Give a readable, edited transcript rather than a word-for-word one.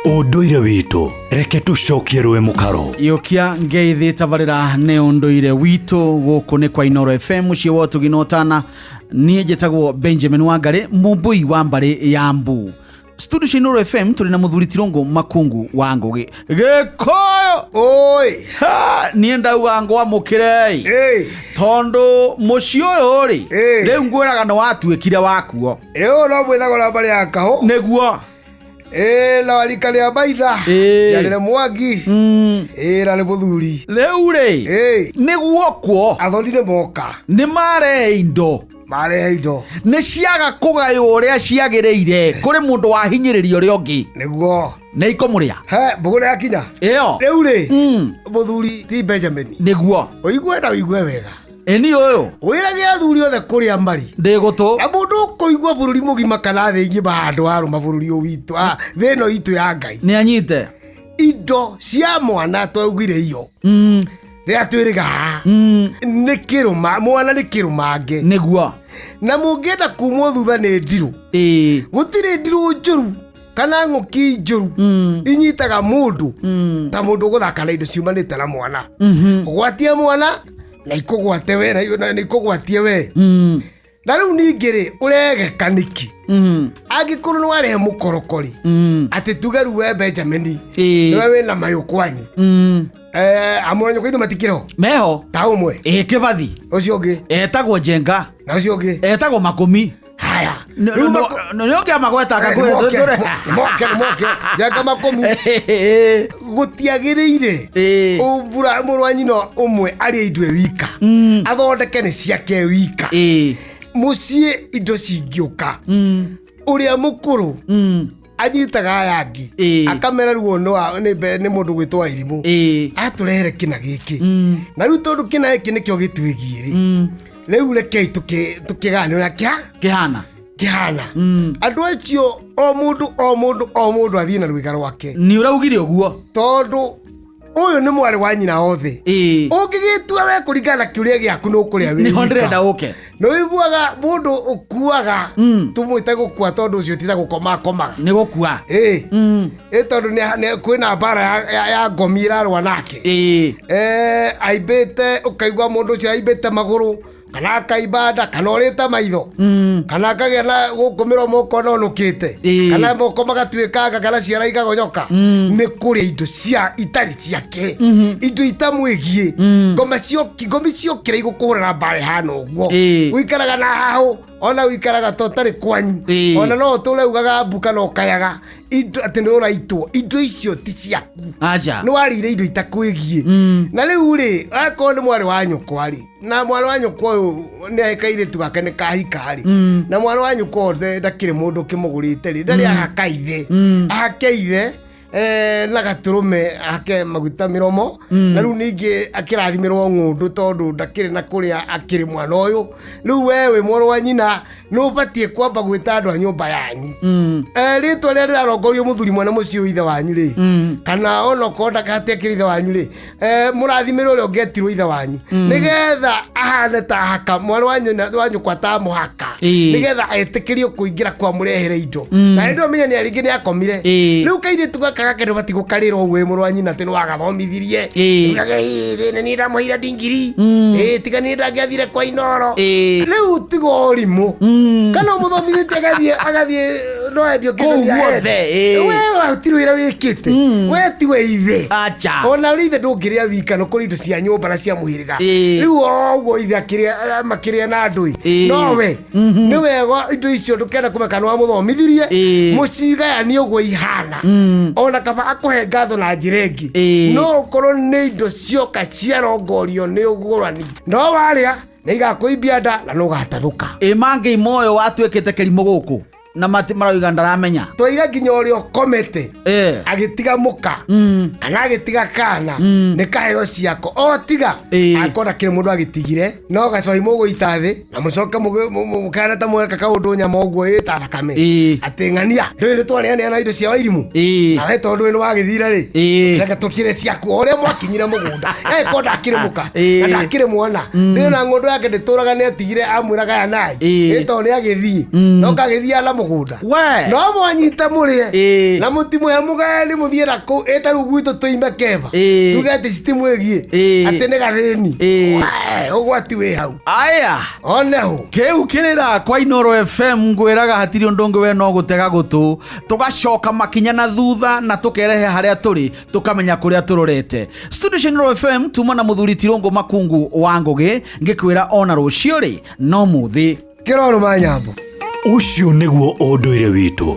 Ũndũire witũ reke tũcokie rũĩ mũkaro. Yũkia ngeithi tabarĩra nĩ ũndũire witũ gũkũ nĩ kwa Inoro FM mũciĩ wa ũtugi na ũtana. Niĩ njĩtagwo Benjamin Wangarĩ, mũmbũi wa mbarĩ ya Mbu. Studio cia Inoro FM tũrĩ na mũthuri Tirũngũ Makungu wa Ngũgĩ Gĩkũyũ. Oi. Ha, niĩ ndauga ngwamũkĩrei Ĩ. tondũ mũciĩ ũyũ rĩ Ĩ. rĩu ngwĩraga nĩ watuĩkire wakuo. Ĩ ũyũ no mwĩthagwo na mbarĩ ya kahũ. Nĩguo. Ĩ na warika rĩa maitha. Ĩ. Ciarĩre Mwangi. Ĩ na nĩ mũthuri. Rĩu rĩ Ĩ. nĩguo kuo Athoni nĩ moka. nĩ marehe indo. Marehe indo. Nĩ ciaga kũgaywo ũrĩa ciagĩrĩire kũrĩ mũndũ wahinyĩrĩria ũrĩa ũngĩ. Nĩguo. Nĩ ikũmũrĩa. He mbũgũ nĩ yakinya. Ĩyo. Rĩu rĩ. Mũthuri ti Benjamin. Nĩguo. Ũigue na ũigue wega. Ĩni ũyũ. Wĩrage athuri othe kũrĩa marĩ. Ndĩ gũtũ. Na mũndũ ũkũigua bũrũri mũgima kana thĩ ng'ima handũ harũma bũrũri ũyũ witũ, thĩ ĩno itũ ya Ngai. Nĩ anyite. Indo cia mwana twaugire iyo. Rĩrĩa twĩrĩga haha. Nĩ kĩrũma, mwana nĩ kĩrũmange. Nĩguo. Na mũngĩenda kumwo thutha nĩ ndirũ. Ĩĩ. Gũtirĩ ndirũ njũru kana ng'ũki njũru inyitaga mũndũ ta mũndũ ũgũthaka na indo ciumanĩte na mwana. Ũgwatie mwana na ikũgwate we, na ikũgwatie we. Na rĩu ningĩ rĩ, ũregeka nĩkĩ? Angĩkorwo nĩ warehe mũkorokori, atĩ tuge rĩu we Benjamin, nĩwe wĩna mayũ kwanyu. Amũra nyũkwa ithu matikĩrĩ ho? Meho. Ta ũmwe. Ĩĩ, Kĩbathi. Ũcio ũngĩ? Etagwo Njenga. Na ũcio ũngĩ? Etagwo Makũmi. Haya. Rĩu Nĩ ũngĩ amagwetaga Eh, kwĩ- nĩmoke, tũrĩ- nĩmoke, nĩmoke. Njenga Makũmi. Gũtiagĩrĩire ũmbura mũrũ wa nyina ũmwe arĩe indo e wika. Athondeke nĩ ciake wika. Mũciĩ indo cingĩũka. Ũrĩa mũkũrũ anyitaga aya angĩ. Akamera ruo nĩ mũndũ gwĩtwo Wairimũ. Atũrehere kĩna gĩkĩ. Na rĩu tondũ kĩna gĩkĩ nĩkĩo gĩtwĩgiĩ rĩ. Rĩu rekei tũkĩgane ũrĩa kĩhana. Kĩhana. Andũ acio o mũndũ o mũndũ o mũndũ athiĩ na rwĩga rwake. Nĩ ũraugire ũguo. Tondũ ũyũ nĩ mwarĩ wa nyina othe. Ũngĩgĩtua we kũringana na kĩũria gĩaku nĩ ũkũrĩa wĩ Nĩho wika. ndĩrenda ũke. Nĩ ũiguaga mũndũ ũkuaga, tũmwĩte gũkua tondũ ũcio ti ta gũkoma akomaga. Nĩ gũkua. Ĩ tondũ kwĩna mbara ya ngomi ĩrarũa nake. Aimbĩte, ũkaigua mũndũ ũcio aimbĩte magũrũ, kana akaimba nda, kana ũrĩte maitho, kana akagĩa na gũkũ mĩromo ũkona ũnũkĩte, kana moko magatuĩkanga, kana ciara ikagonyoka. Nĩ kũrĩa indo cia itarĩ ciake, indo itamwĩgiĩ. Ngoma ngomi ciokĩra igũkũhũra na mbara ĩhana ũguo. Ũikaraga na hahũ, ona ũikaraga ta ũtarĩ kwanyu. Ona no ũtũre ugaga mbu kana ũkayaga indo atĩ nĩ ũraitwo. Indo icio ti ciaku. Aca. Nĩ warĩire indo itakwĩgiĩ. Na rĩu rĩ, akorwo nĩ mwarĩ wa nyũkwa rĩ, na mwarĩ wa nyũkwa ũyũ nĩ kairĩtu gake nĩ kahika rĩ, na mwarĩ wa nyũkwa ũyũ ndakĩrĩ mũndũ ũkĩmũgũrĩte rĩ, ndarĩ ahaka ithe. Ahake ithe, na gatũrũme ake maguta mĩromo. Na rĩu ningĩ akĩrathimĩrwo ng'ũndũ tondũ ndakĩrĩ na kũrĩa akĩrĩ mwana ũyũ. Rĩu we wĩ mũrũ wa nyina nĩ ũbatiĩ kwamba gwĩta andũ a nyũmba yanyu. Rĩtwa rĩrĩa rĩrarongorio mũthuri mwana mũciĩ ũyũ ithe wanyu rĩ, kana onokorwo ndakatekĩrĩ ithe wanyu rĩ, mũrathimĩrwo ũrĩa ũngĩetirwo ithe wanyu. Nĩgetha ahane ta haka mwarĩ wa nyina wa nyũkwa ta mũhaka. Nĩgetha etĩkĩrio kũingĩra kwa mũrehere indo. Na hĩndĩ ĩyo menya nĩ rĩngĩ nĩ akomire. Rĩu kairĩtu gaka gake ndũbatiĩ gũkarĩra ũguo wĩ mũrũ wa nyina atĩ nĩ wagathomithirie. Ugaga, Ĩ, thĩna niĩ ndamũheire ndingiri. Ĩ, tiga niĩ ndangĩathire kwa Inoro. Rĩu tiga ũrimũ. Kana ũmũthomithĩtie agathiĩ no endio Kũu kĩndũ kĩa guothe, head. ĩ. We gũtirĩ wĩra wĩkĩte. We tiwe ithe. Acha. Ona ũrĩ ithe ndũngĩrĩa wika, no kũrĩ indo cia nyũmba na cia mũhĩrĩga. Rĩu o ũguo ithe makĩrĩa na andũ ĩ. Nowe, nĩ wega indo icio ndũkenda kũmenya kana wamũthomithirie. Mũcigayanie ũguo ihana. Ona kaba akũhe ngatho na njĩra ĩngĩ. No ũkorwo nĩ indo cioka ciarongorio nĩ ũgũrani. No warĩa nĩ igakũimbia nda na nĩ ũgatathũka. Ĩ mangĩ moyo watuĩkĩte kĩrimũ gũkũ na marauga ndaramenya. Twaiga nginya ũrĩa ũkomete agĩtiga mũka kana agĩtiga kana nĩ kaheo ciako o tiga akona kĩrĩ mũndũ agĩtigire no gacohi mũgũita thĩ na mũcoke mũkane ta mweka kaũndũ nyama ũguo ĩta thakame atĩ ng'ania ndũĩ nĩ twarĩanĩa na indo cia Wairimũ nawe tondũ nĩ wagĩthire rĩ reke tũkĩre ciaku o ũrĩa mwakinyire mũgũnda ko ndakĩrĩ mũka na ndakĩrĩ mwana ndĩrĩ na ng'ũndũ yake ndĩtũraga nĩ atigire amwĩra gaya nai ĩ tondũ nĩ agĩthiĩ no kagĩthiĩ na mũka. Mũgũnda. We. No mwanyita mũrĩe Ĩĩ. na mũtimũhe mũgeni mũthiĩ na kũu ĩ ta rĩu gwitũ tũime keba, Ĩĩ. tuge atĩ citimwĩgiĩ, Ĩĩ. atĩ nĩ gathĩni. Ĩĩ. We, ũgwati wĩ hau. Aya. Oneho. Kĩu kĩrĩra kwa Inoro FM, ngwĩraga hatirĩ ũndũ ũngĩ we no gũtega gũtũ, tũgacoka makinya na thutha na tũkerehe harĩa tũrĩ, tũkamenya kũrĩa tũrorete. Studio cia Inoro FM tuma na mũthuri Tirũngũ Makungu wa Ngũgĩ, ngĩkwĩra ona rũciũ rĩ no mũthĩ. Kĩrorũma nyambo. Ũcio nĩguo ũndũire witũ.